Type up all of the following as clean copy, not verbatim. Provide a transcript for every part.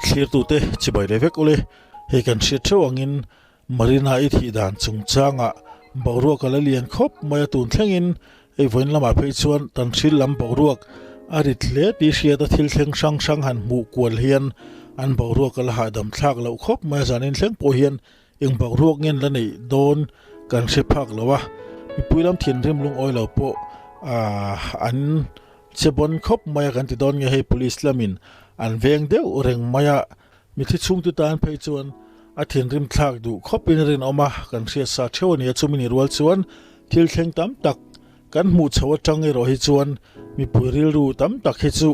Thlirtute chibai leh vek ule, hei kan hriat theuh angin Marina i thih dan chungchangah boruak a la lian khawp mai a, tun thlengin hei vawiin lamah phei chuan tan hril lam boruak a rit hle tih hriat a, thil thleng hrang hrang han hmuh kual hian an boruak a la hahdam thlak loh khawp mai a, zanin thleng pawh hian Eng boruak ngen la neih dawn kan hre phak lo a, mipui lam thinrim lungawi lo pawh an che bawn khawp mai a kan ti dawn nge hei police lamin an veng deuh reng mai a, mithi chhungte tan phei chuan a thinrim thlak duh khawpin rinawm a kan hriat sa theuh a ni a, chumi ni rual chuan thil thleng tam tak kan hmuh chho atang erawh hi chuan mipui rilru tam tak hi chu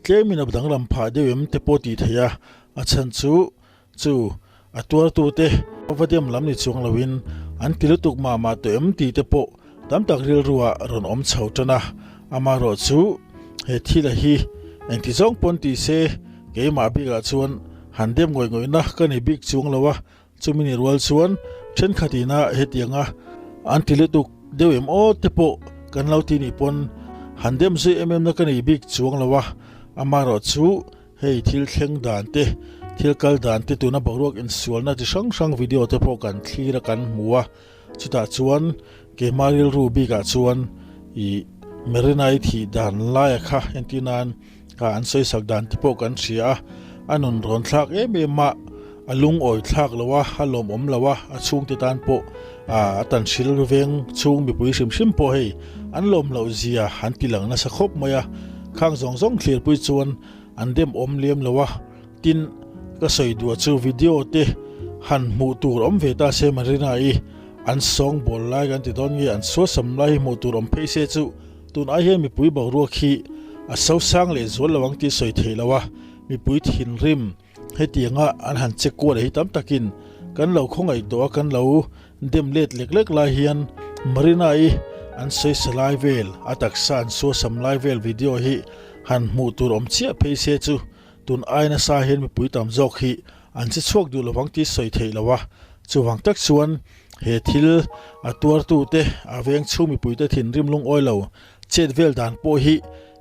tlemin a danglam phah deuh em te pawh tih theih a, a chhan chu Chu a tuartute va dem lam ni chuang loin an ti lutuk mah mah tawh em tih te pawh tam tak rilruah rawn awm chho tan a. Amaherawh chu he thila hi engti zawng pawn ti se keimah bikah chuan han dem ngawih ngawihna ka nei bik chuang lo a, chumi ni rual chuan thenkhat ina hetianga an ti lutuk deuh em aw te pawh kan lo ti nih pawn han dem zui em em na ka nei bik chuang lo a. Amaherawh chu Hei thil thleng dan te, thil kal dan te tuna boruak insualna chi hrang hrang video te pawh kan thlir a kan hmu a, chutah chuan keimah rilru bikah chuan ih Marina-i thih dan laia kha entir nan kha an sawisak dan te pawh kan hria a, a nun rawn thlak em em a, a lungawi thlak lo a, a lawmawm lo a, a chhungte tan pawh a tan hril veng chhung mipui hrim hrim pawh hei an lawm loh zia an ti lang nasa khawp mai a, khang zawng zawng thlirpui chuan an dem awm lem lo a, tin ka sawi duah chu video te han hmuh tur awm ve ta se Marina-i an sawng bawl lai kan ti dawn nge an suasam lai hi hmuh tur awm phei se chu tun ai hian mipui boruak hi a sosang leh zual lo ang tih sawi theih lo a, mipui thinrim Hetianga an han che kual hi tam takin kan lo khawngaih tawh a, kan lo dem let lek lek lai hian Marina-i an sawisa lai vel, a taksa an suasam lai vel video hi han hmuh tur awm chiah phei se chu tun ai nasa hian mipui tam zawk hi an che chhuak duh lovang tih sawi theih lo a. Chuvang tak chuan he thil a tuartute, a veng chhung mipuite thinrim lungawi lo chet vel dan pawh hi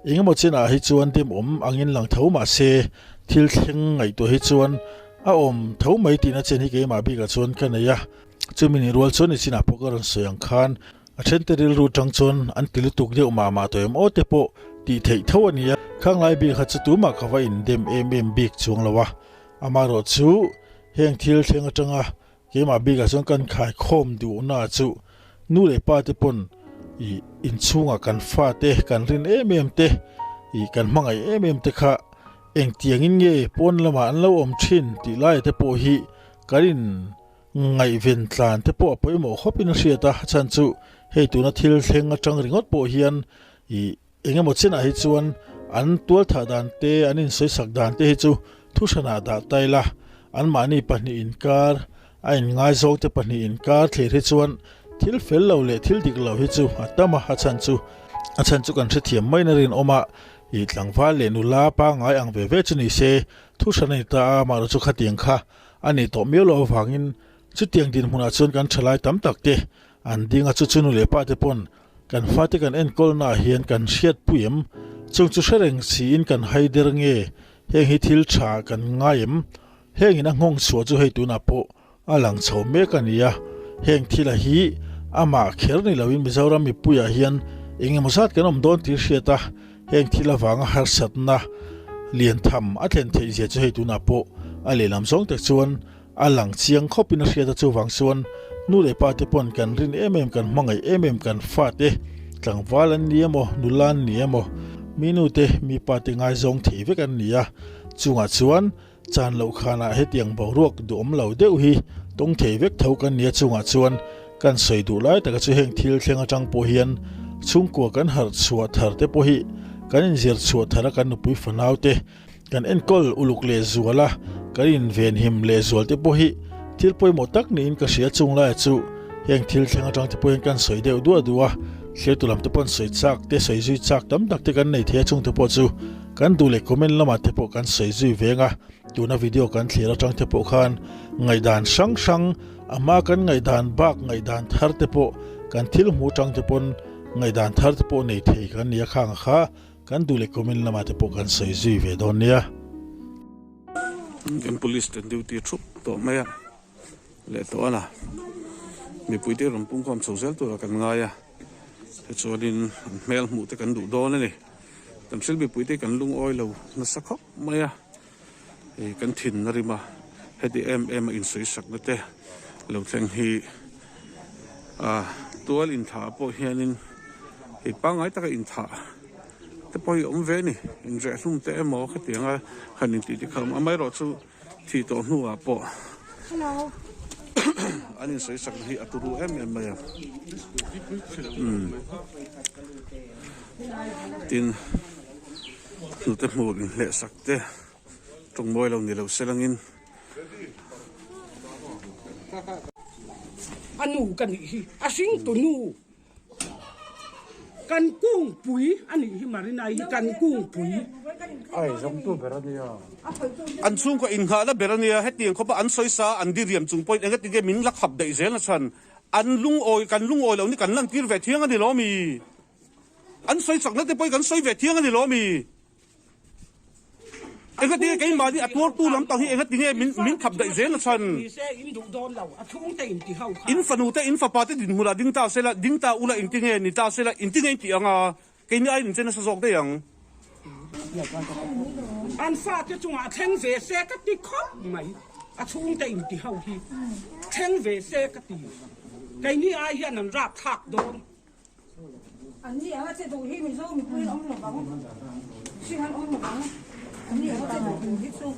Engemaw chinah hi chuan dim awm angin lang tho mah se, thil thleng ngaihtuah hi chuan a awm tho mai tihna chen hi keimah bikah chuan ka nei a. Chumi ni rual chuan i chinah pawh ka rawn sawi ang khan a thente rilru tang chuan an ti lutuk deuh mah mah tawh em aw te pawh tih theih tho a ni a. Khang lai bik kha chu tumah ka va indem em em bik chuang lo a. Amaherawh chu heng thil thleng atanga Keimah bikah chuan kan khaikhawm duhna chu nu leh pa te pawn ih inchhungah kan fate kan rin em em te ih kan hmangaih em em te kha engtiangin nge pawn lamah an lo awm thin tih laia te pawh hi kan in ngaihven tlan te pawh a pawimawh khawpin a hriat a, a chhan chu hei tuna thil thleng atang ringawt pawh hian ih Engemaw chinah hi chuan an tualthah dan te, an insawisak dan te hi chu thuhranah dah ta ila, anmahni pahnih inkar, a inngaizawng te pahnih inkar thlir hi chuan thil fel lo leh thil dik lo hi chu a tam a, a chhan chu a chhan chu kan hrethiam mai na rinawm a, ih tlangval leh nula pangngai ang ve ve chu ni se thuhran a ni ta a, amaherawhchu chu khatiang kha a nih tawh miau loh avangin chutiang dinhmunah chuan kan thalai tam tak te an ding a, chu chu nu leh pa te pawn Kan fate kan enkawlna ah hian kan hriat pui em? Chung chu hre reng siin kan hai der nge? Heng hi thil tha kan ngai em? Heng in a nghawng chhuah chu hei tunah pawh a lang chho mek a ni a. Heng thil a hi amah kher ni loin Mizoram mipuiah hian eng emaw zat kan awm dawn tih hriat a, heng thil avanga harsatna lian tham a thlen theih zia chu hei tunah pawh a lehlam zawng tak chuan A lang chiang khawpin a hriat a chuvang chuan nu leh pa te pawn kan rin em em kan hmangaih em em kan fa te tlangval an ni emaw nula an ni emaw mi nu te mi pa te ngaizawng thei vek an ni a chungah chuan chan loh khanah hetiang boruak duhawm lo deuh hi tawng thei vek tho kan ni a chungah chuan kan sawi duh lai taka chu heng thil thleng atang pawh hian chhungkua kan harh chhuah thar te pawh hi kan inzir chhuah thar a kan nupui fanau te Kan enkawl uluk leh zual a, kan invenhim leh zual te pawh hi thil pawimawh tak niin ka hria chung laia chu heng thil thleng atang te pawh hian kan sawi deuh duah duah a. Thlir lam te pawn sawi chak te, sawi zui chak tam tak te kan nei thei a, chungte pawh chu kan duh leh comment lamah te pawh kan sawi zui veng a. Tuna video kan thlir atang te pawh khan ngaihdan hrang hrang, a hma kan ngaihdan bak ngaihdan thar te pawh kan thil hmuh atang te pawn ngaihdan thar te pawh nei thei kan ni a, khang kha kan duh leh comment lamah te pawh kan sawi zui ve dawn nia. Kan police ten duty thup tawh mai a. Leh tawh a la. Mipui te rawn pungkhawm chho zel tura kan ngai a, tichuanin an hmel hmuh te kan duh dawn a ni. Kan thil mipui te kan lungawi lo nasa khawp mai a, hei kan thin a rim a, heti em em a insawisakna te lo thleng hi ah tual inthah ah pawh hianin hei pangngai taka inthah te pawh hi a awm ve a ni, inrehhlum te emaw khatianga han intih te kha a awm a, amaherawhchu. Thih tawh hnuah pawh an insawisakna hi a turu em em mai a. Umm tin hnute hmur inhlehsak te tawngmawi lo ni lo se langin. A nu ka nih hi a hringtu nu. Kan kungpui a nih hi Marinai hi kan kungpui. Ai zawngtu ber a nia. An chhungkaw inghahna ber a nia. Hetiang khawpa an sawisa an diriam chung pawhin engati nge min la khap daih zel a chhan. An lungawi kan lungawi loh ni kan lantir ve thiang a ni lo mi? An sawi chakna te pawhin kan sawi ve thiang a ni lo mi? Engati nge keimahni a tuartu lam tang hi engati nge min min khap daih zel a chhan? In fanu te in fapa te dinhmunah ding ta sela, ding ta ula inti nge ni ta sela, inti nge inti ang a, keini aiin in che nasa zawk daih ang. An fate chungah a thleng ve se ka ti khawp mai, a chhungte inti ho hi thleng ve se ka ti, keini ai hian an rapthlak dawn. An ni anga che duh hi Mizo mipui an awm lo vang, hring an awm lo vang, an ni anga che duh duh hi chu.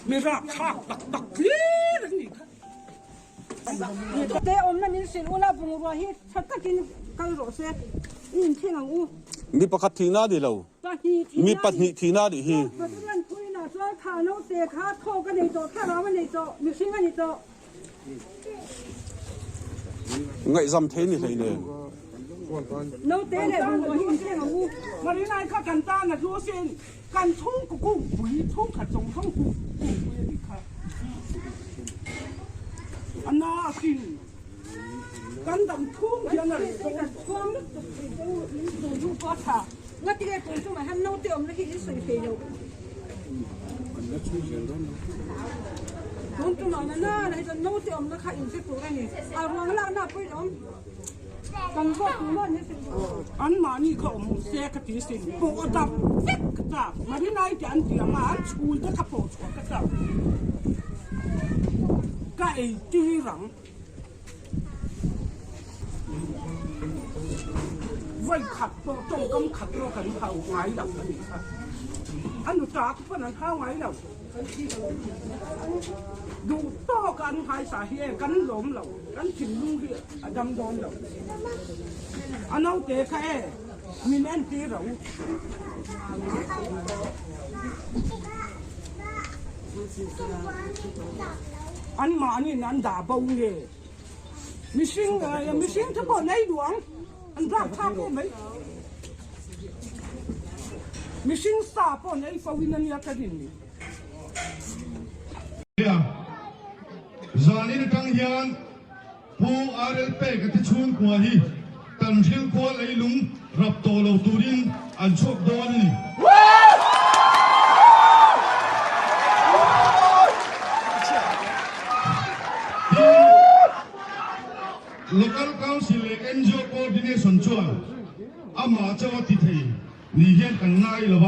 Mi rapthlak tak tak hlir an nih kha. Te awmna min hrilh ula bungrua hi tha takin kal rawh se, i inthleng ang u. Mi pakhat thihna a ni lo, mi pahnih thihna a nih hi. Pathian thuinah chuan kha naute kha thawk a nei tawh, thlarau a nei tawh, mihring a ni tawh. Ngaihzam thei ni hlei nen. Naute leh bungrua hi inthleng ang u. Marinai kha kan tan a hlu asin, kan chhungkaw kungpui, chhungkhat zawng zawng kungpui a nih kha. A na asin, kan dam thung hian a reh dawn. Kan chhuang lutuk thei che u, in tun hnu pawh a tha. Ngati nge tun chungah hian naute awmna hi in sawi thei lo. Tun tumah na na na hi chuan naute awmna kha in hre tur a ni. A ruang lakna pawh in awm. Kan zawk tur maw ni hre tur. An mahni kha awm se ka ti sin. Pawh a dap vek ka chak. Marinai te an ti ang a, an chhul te kha pawh chhuah ka chak. Ka ei tir ang. Vawi khat pawh tawngkam khat pawh kan hau ngai lo a nih kha. A nuta te pawn an hau ngai lo. Duh tawka an nghaisa hi e kan lawm lo, kan thinlung hi a dam dawn lo. A naute kha e min entir ro. An mahniin an dah bo nge? Mihring mihring te pawh nei duh ang, an rak thlak em mai. Mihring sa pawh nei fo in ania ka rin ni. Zanin atang hian Pu RL Peka te chhungkua hi Tanhril khua leilung rap tawh lo turin an chhuak dawn a ni. Tin, Local Council leh ngo Coordination chuan amah chauh a ti thei ni hian kan ngai lo a,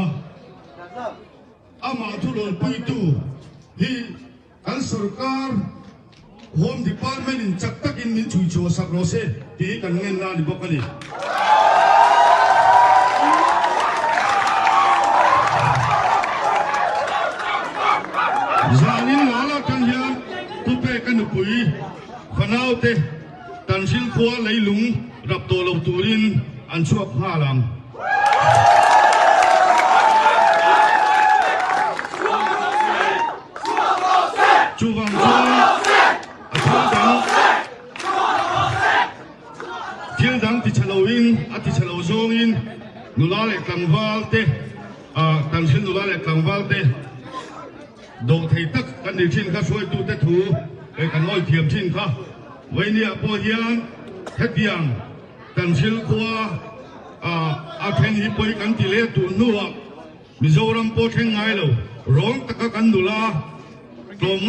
amah thulawlpuitu hi Kan sorkar Home Department in chak takin min chhui chhuah sak rawh se tih hi kan ngenna a ni bawk a ni. Zanin lal atang hian Pu Peka nupui fanaute Tanhril khua leilung rap tawh lo turin an chhuak nghal ang. Chuvang chuan a thil dang thil dang ti chhe loin. Nula leh tlangval te, Tanhril nula leh tlangval te dawhthei tak kan nih thin kha hruaitute thu kan awi thiam thin kha. Vawinia pawh hian hetiang Tanhril khua a thleng hi pawi kan ti leh tun hnuah Mizoram pawh thleng ngai lo, rawng taka kan nula tlawm.